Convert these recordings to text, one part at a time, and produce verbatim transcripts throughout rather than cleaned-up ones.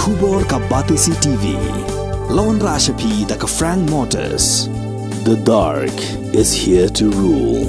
Khubor ka Batesi T V. Lawan Rashapi da ka Frank Motors. The dark is here to rule.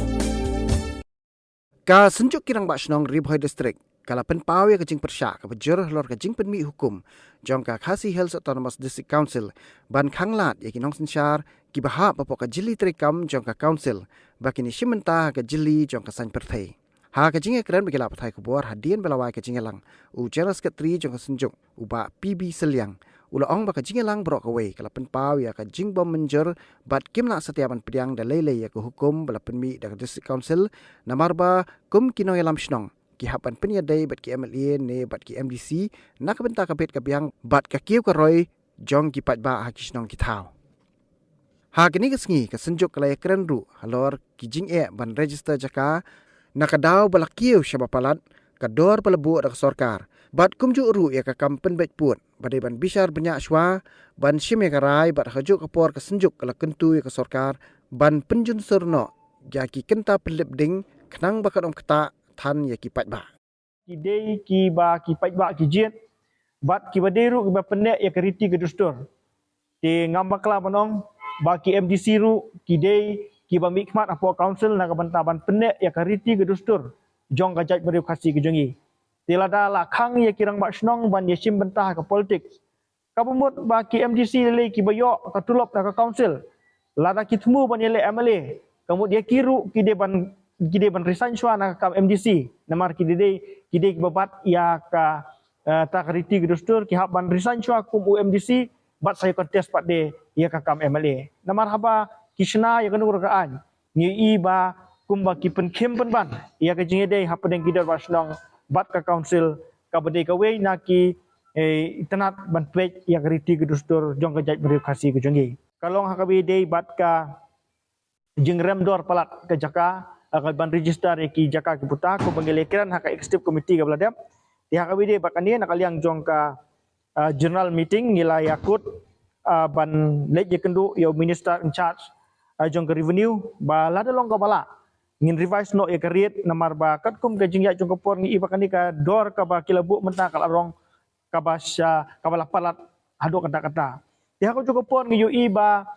Ka Synjuk ki Rangbah Shnong Ri Bhoi District ka la pynpaw ïa ka jingpyrshah kaba jur halor ka jingpynmih hukum jong ka Khasi Hills Autonomous District Council ban khanglad ïa ki nongsynshar kiba hap hapoh ka jylli treikam jong ka Council ba kin ïashim bynta ha ka jylli jong ka saiñ pyrthei. Ha ka jingïakren bad ki lad pathai khubor hadien ba la wai ka jingïalang, u General Secretary jong ka Synjuk, u Bah P B Sylliang, u la ong ba ka jingïalang baroh kawei ka la pynpaw ïa ka jingbym mynjur bad kim lah satia ban pdiang da lei lei ïa ka hukum ba la pynmih da ka District Council, namar ba kum ki nongïalam shnong ki hap ban pynïadei bad ki M L A ne bad ki M D C na ka bynta ka bit ka biang bad ka kiew ka roi jong ki paidbah ha ki shnong ki thaw. Ha kane ka sngi ka Synjuk ka la ïakren ruh halor ki jingeh ban register jaka, na ka daw ba la kiew shaba palat ka dor ba la buh da ka sorkar, bad kumjuh ruh ïa ka kam pynbeit pud ba dei ban bishar bniah shuwa ban shim ïa ka rai. Bad ha kajuh ka por ka Synjuk ka la kyntu ïa ka sorkar ban pynjunsur noh ïa ki kynta pynlip ding khnang ba kan ym ktah than ïa ki paidbah. Ki dei kiba ki paidbah ki jied bad kiba dei ruh kiba pynneh ïa ka riti ka dustur. Te ngam bakla ban ong ba ki M D C ruh ki dei kiba mihkhmat hapoh Council na ka bynta ban pynneh ïa ka riti ka dustur jong ka jaitbynriew Khasi ka jong ngi. Te lada la khang ïa ki Rangbah Shnong ban ïashim bynta ha ka politics, kaba mut ba ki M D C lei lei kiba ïoh ka tulop na ka Council, lada ki thmu ban ïaleh M L A, ka mut ïa ki ruh ki dei ban, ki dei ban resign shuwa na ka kam M D C. Namar ki dei, ki dei kiba bat ïa ka, eh, ta ka riti ka dustur, ki hap ban resign shuwa kum u M D C bad sa ïa contest pat de ïa ka kam M L A. Namar haba ki shna ïa kano ruh ka aiñ, ngi ïohi ba kumba ki pynkhim pynban ïa ka jingïadei hapdeng ki Dorbar Shnong bad ka Council, kaba dei kawei na ki, eh, itynnad ban peit ïa ka riti ka dustur jong ka jaitbynriew Khasi ka jong ngi. Ka long ha kaba ïadei bad ka jingrem dor palat ka jaka, eh, ka ban register ïa ki jaka ki puta, kumba ngi la ïakren ha ka Executive Committee kaba la dep. Te ha kaba ïadei bad kane, na ka liang jong ka, ah, general meeting, ngi la ïakut, ah, ban leit ïakynduh ïa u Minister in charge, ah, jong ka Revenue, ba lada long kaba lah, ngin revise noh ïa ka rate, namar ba katkum ka jingïaid jong ka por ngi ïohi ba kane ka dor kaba ki la buh mynta ka la long kaba sha, kaba la palat haduh katta katta. Te ha kajuh ka por ngi ïohi ba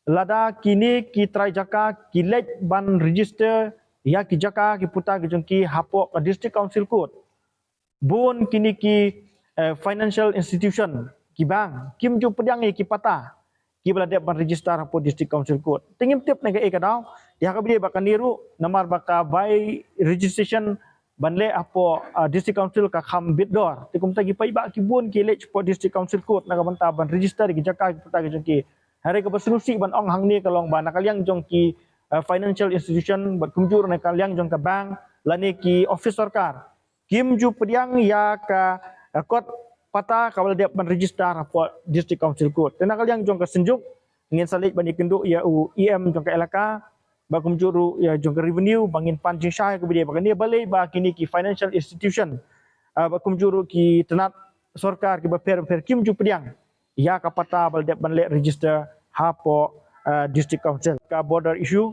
lada kine ki trai jaka ki leit ban register ïa ki jaka ki puta ki jong ki hapoh ka District Council Court, bun kine ki, eh, financial institution, ki bank, kim ju pdiang ïa ki patta kiba la dep ban register hapoh District Council Court. Te ngim tip na kaei ka daw, te ha kaba ïadei bad kane ruh, namar ba ka bai registration ban leh hapoh, ah, District Council ka kham bit dor. Te kumta ki paidbah ki bun ki leit hapoh District Council Court na ka bynta ban register ki jaka ki puta ki jong ki. Hynrei kaba sngewsih ban ong hangne ka long ba na ka liang jong ki, ah, financial institution bad kumjuh na ka liang jong ka bank lane ki office sorkar, kim ju pdiang ïa ka, eh, kot patta kaba la dep ban register hapoh District Council Court. Te na ka liang jong ka Synjuk, ngin sa leit ban ïakynduh ïa u E M jong ka elaka, bad kumjuh ruh ïa jong ka Revenue, ba ngin pan jingshai kaba ïadei bad kane, balei ba kine ki financial institution, eh, bad kumjuh ruh ki tnat sorkar kiba pher pher kim ju pdiang ïa ka patta ba la dep ban leh register hapoh, eh, District Council. Ka border issue,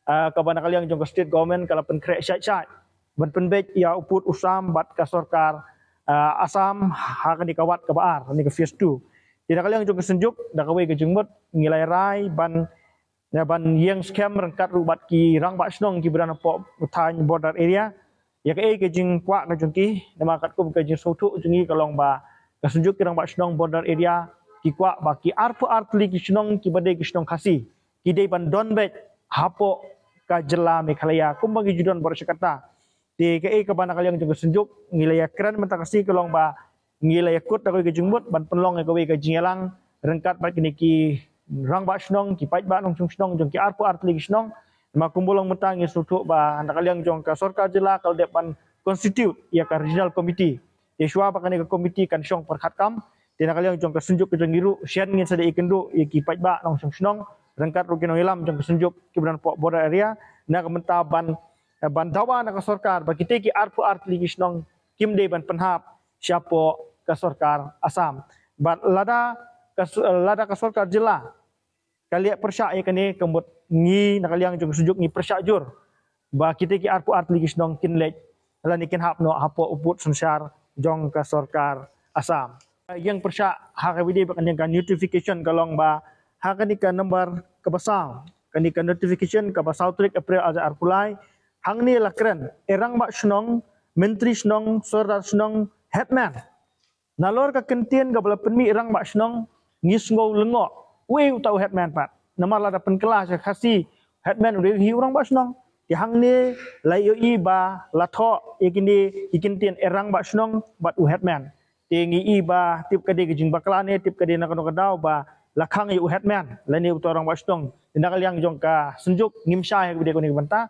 ah, kaba na ka liang jong ka state government ka la pynkhreh shai shai ban pynbeit ïa u pud u sam bad ka sorkar, ah, Assam ha kane ka wat kaba ar, kane ka phase two. Te na ka liang jong ka Synjuk, da kawei ka jingmut, ngi la ïa rai ban, ban ïeng skhem ryngkat ruh bad ki Rangbah Shnong kiba don hapoh u thaiñ border area ïa kaei ka jingkwah ka jong ki, namar katkum ka jingsngewthuh jong ngi ka long ba ka Synjuk ki Rangbah Shnong border area ki kwah ba ki arphew ar tylli ki shnong kiba dei ki shnong Khasi ki dei ban don beit hapoh ka jylla Meghalaya kumba ngi ju don baroh shi katta. Te kaei kaba na ka liang jong ka Synjuk ngi la ïakren mynta ka sngi ka long ba ngi la ïakut da kawei ka jingmut ban pynlong ïa kawei ka jingïalang ryngkat bad kine ki Rangbah Shnong, ki paidbah nongshong shnong jong ki arphew ar tylli ki shnong. Namar kumba long mynta ngi sngewthuh ba na ka liang jong ka sorkar jylla ka la dep ban constitute ïa ka Regional Committee. Te shuwa ba kane ka committee kan shong pyrkhat kam, te na ka liang jong ka Synjuk ka jong ngi ruh, shen ngin sa dei ïakynduh ïa ki paidbah nongshong shnong ryngkat ruh ki nongïalam jong ka Synjuk kiba don hapoh border area, na ka bynta ban, ban dawa na ka sorkar ba kitei ki arphew ar tylli ki shnong kim dei ban pynhap shapoh ka sorkar Assam. Bad lada ka s-, lada ka sorkar jylla ka leh pyrshah ïa kane, ka mut ngi na ka liang jong ka Synjuk ngi pyrshah jur ba kitei ki arphew ar tylli ki shnong kin leit lane kin hap noh hapoh u pud synshar jong ka sorkar Assam. Ïeng pyrshah ha kaba ïadei bad kane ka notification ka long ba ha kane ka number kaba saw, kane ka notification kaba saw tarik April ar hajar arphew lai, hangne la kren, e rangbah shnong, myntri shnong, sordar shnong, headman. Nalor ka kyntien kaba la pynmih rangbah shnong, ngi sngew lyngngoh uei uta u headman pat. Namar lada pynkylla sha Khasi, headman u dei hi u rangbah shnong. Te hangne la ïohi ba la thoh ïa kine ki kyntien e rangbah shnong bad u headman. Te ngi i ba tip ka dei ka jingbakla ne tip ka dei na kano ka daw ba la khang ïa u headman lane uta u rangbah shnong. Te na ka liang jong ka Synjuk ngim shai ha kaba ïadei kane ka bynta.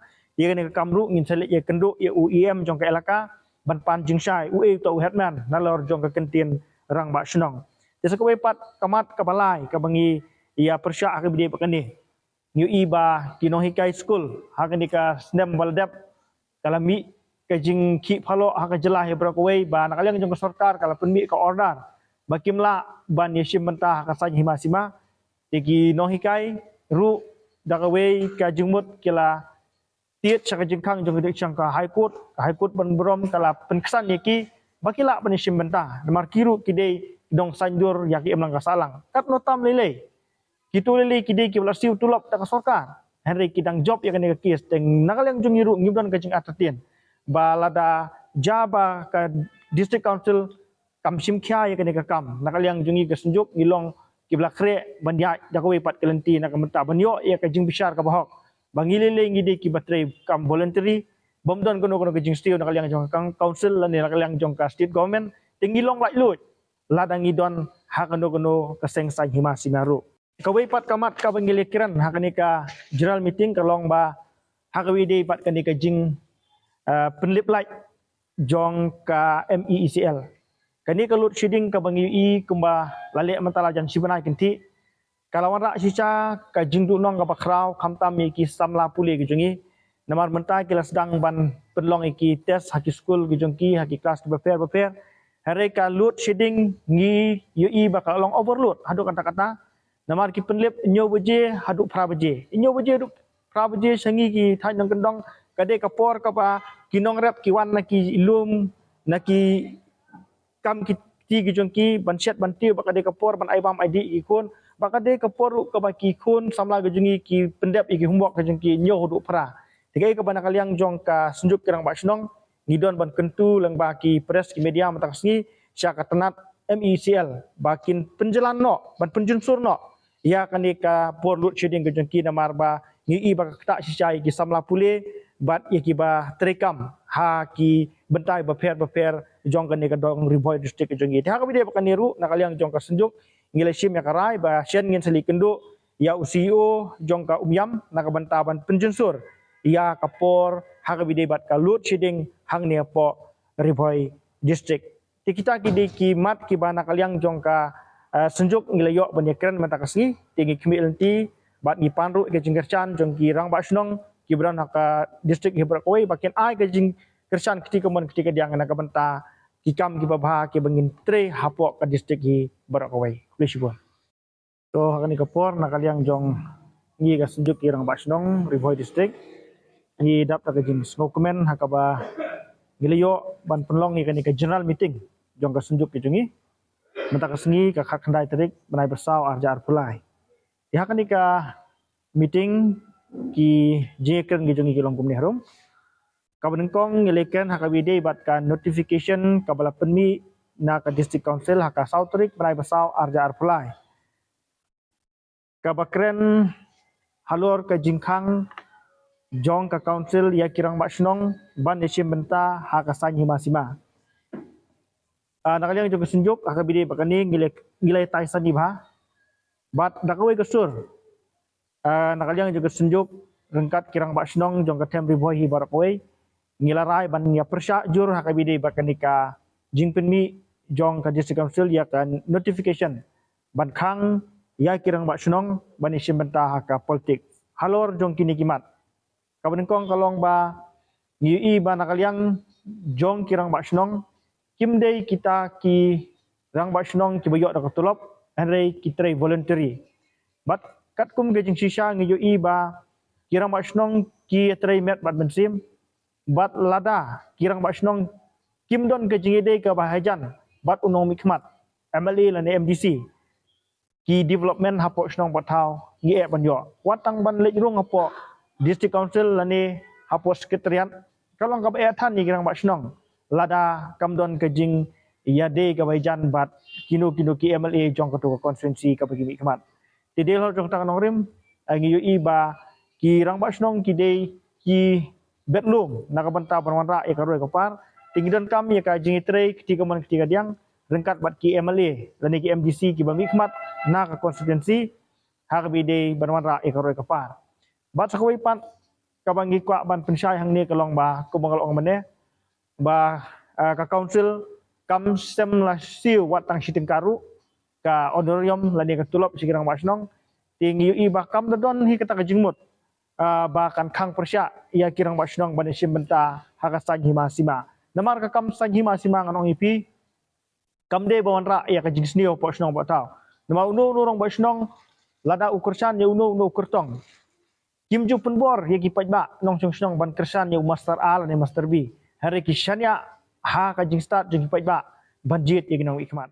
Ïa kane ka kam ruh ngin sa leit ïakynduh ïa u E M jong ka elaka ban pan jingshai uei uta u headman nalor jong ka kyntien rangbah shnong. Te sa kawei pat ka mat kaba lai kaba ngi ïa pyrshah ha kaba ïadei bad kane. Ngi ïohi ba ki nonghikai skul ha kane ka snem ba la dep ka la mih ka jingkhih phaloh ha ka jylla hi baroh kawei ba na ka liang jong ka sorkar ka la pynmih ka order ba kim lah ban ïashim bynta ha ka saiñ hima sima. Te ki nonghikai ruh da kawei ka jingmut ki la tied sha ka jingkhang jong ka, jong ka High Court, ka High Court ban burom ka la pynksan ïa ki ba ki lah ban ïashim bynta. Namar ki ruh ki dei ki nongsaindur ïa ki imlang ka sahlang. Katno tam lei lei, kito lei lei ki dei kiba la siew tulop da ka sorkar, hynrei ki dang jop ïa kane ka kes. Te na ka liang jong ngi ruh ngim don ka jingartatien ba lada jia ba ka District Council kam shim khia ïa kane ka kam. Na ka liang jong ngi ka Synjuk ngi long kiba la khreh ban ïaid da kawei pat ka lynti na ka bynta ban ïoh ïa ka jingbishar kaba hok. Ba ngi lei lei ngi dei kiba trei kam voluntary, bym don kano kano ka jingsniew na ka liang jong ka council lane na ka liang jong ka state government. Te ngi long laitluid lada ngi don ha kano kano ka seng saiñ hima sima ruh. Kawei pat ka mat kaba ngi la kren ha kane ka general meeting ka long ba ha kaba ïadei bad kane ka jing, ah, pynlip light jong ka M E E C L. Kane ka load shedding kaba ngi ïohi kumba la leh mynta la jan shi bnai kynthih, ka la wanrah shisha ka jingduhnong kaba khraw khamtam ïa ki samla pule ki jong ngi. Namar mynta ki la sdang ban pynlong ïa ki test ha ki skul ki jong ki ha ki klas kiba pher ba pher. Hynrei ka load shedding ngi ïohi ba ka la long overload haduh katta katta. Namar ki pynlip hynñiew baje haduh phra baje. Hynñiew baje haduh phra baje sha ngi ki thaiñ nongkyndong ka dei ka por kaba ki nongrep ki wan na ki lum, na ki kam kti ki jong ki ban shet ban tiew, ba ka dei ka por ban ai bam ai dih ïa ki khun, ba ka dei ka por ruh kaba ki khun samla ki jong ngi ki pyndep ïa ki homework ki jong ki hynñiew haduh phra. Te kaei kaba na ka liang jong ka Synjuk ki Rangbah Shnong ngi don ban kyntu lyngba ki press ki media mynta ka sngi sha ka tnat M E E C L ba kin pynjlan noh ban pynjunsur noh ïa kane ka por load shedding ka jong ki, namar ba ngi i ba ka ktah shisha ïa ki samla pule bad ïa kiba treikam ha ki bynta bapher bapher jong kane ka dong Ri Bhoi District ka jong ngi. Te ha kaba ïadei bad kane ruh na ka liang jong ka Synjuk ngi la shim ïa ka rai ba shen ngin sa leit kynduh ïa u C E O jong ka Umïam na ka bynta ban pynjunsur ïa ka por ha kaba ïadei bad ka load shedding hangne hapoh Ri Bhoi District. Te kita ki dei ki mat kiba na ka liang jong ka, eh, Synjuk ngi la ïoh ban ïakren mynta ka sngi. Te ngi khmih lynti bad ngi pan ruh ïa ka jingkyrshan jong ki Rangbah Shnong kiba don ha ka district hi baroh kawei ba kin ai ka jingkyrshan kti kamon kti kadiang na ka bynta ki kam kiba bha kiba ngin trei hapoh ka district hi baroh kawei. Khublei shibun. To ha kane ka por na ka liang jong ngi ka Synjuk ki Rangbah Shnong Ri Bhoi District, ngi dap da ka jingsngewkmen ha kaba ngi la ïoh ban pynlong ïa kane ka general meeting jong ka Synjuk ki jong ngi mynta ka sngi ka khatkhyndai tarik bnai ba saw ar hajar arphew lai. Ïa ha kane ka meeting ki jingïakren ki jong ngi ki long kumne harum. Kaba nyngkong ngi la ïakren ha kaba ïadei bad ka notification kaba la pynmih na ka District Council ha ka saw tarik bnai ba saw ar hajar arphew lai, kaba kren halor ka jingkhang jong ka Council ïa ki Rangbah Shnong ban ïashim bynta ha ka saiñ hima sima. Ah, na ka liang jong ka Synjuk ha kaba ïadei bad kane ngi la, ngi la ïatai sani bha bad da kawei ka sur, ah, na ka liang jong ka Synjuk ryngkat ki Rangbah Shnong jong ka Them Ri Bhoi hi baroh kawei, ngi la rai ban ïa pyrshah jur ha kaba ïadei bad kane ka jingpynmih jong ka District Council ïa ka notification ban khang ïa ki Rangbah Shnong ban ïashim bynta ha ka politics. Halor jong kine ki mat, kaba nyngkong ka long ba ngi ïohi ba na ka liang jong ki Rangbah Shnong kim dei kita ki Rangbah Shnong kiba ïoh da ka tulop, hynrei ki trei voluntary. Bad katkum ka jingshisha ngi ïohi ba ki Rangbah Shnong ki ïatrei met bad mynsiem, bad lada ki Rangbah Shnong kim don ka jingïadei kaba hajan bad u nongmihkhmat, M L A lane M D C, ki development hapoh shnong bad thaw ngi eh ban ïoh. Wat tang ban leit rung hapoh District Council lane hapoh Secretariat, ka long kaba eh than ïa ki rangbah shnong lada kam don ka jingïadei kaba jan bad kino kino ki M L A jong kato ka constituency kaba ki mihkhmat. Te dei halor jong kata ka nongrim, eh, ngi ïohi ba ki rangbah shnong ki dei ki bet lum na ka bynta ban wanrah ïa ka roi ka par. Te ngi donkam ïa ka jingïatrei kti kamon kti kadiang ryngkat bad ki M L A lane ki M D C kiba mihkhmat na ka constituency ha kaba ïadei ban wanrah ïa ka roi ka par. Bad sa kawei pat kaba ngi kwah ban pynshai hangne ka long ba, kumba nga la ong mynne, ba, ah, ka council kam sem la siew wat tang shi tyngka ruh ka honorarium lane ka tulop sha ki rangbah shnong. Te ngi ïohi ba kam da don hi kata ka jingmut, ah, ba kan khang pyrshah ïa ki rangbah shnong ban ïashim bynta ha ka saiñ hima sima. Namar ka kam saiñ hima sima, ngan ong ïa phi, kam dei ba wanrah ïa ka jingsniew hapoh shnong hapoh thaw. Namar uno uno rangbah shnong, lada u kyrshan ïa uno uno u kyrtong, kim ju pynbor ïa ki paidbah nongshong shnong ban kyrshan ïa u master A lane master B. Hynrei ki shaniah ha ka jingstad jong ki paidbah ban jied ïa ki nongmihkhmat.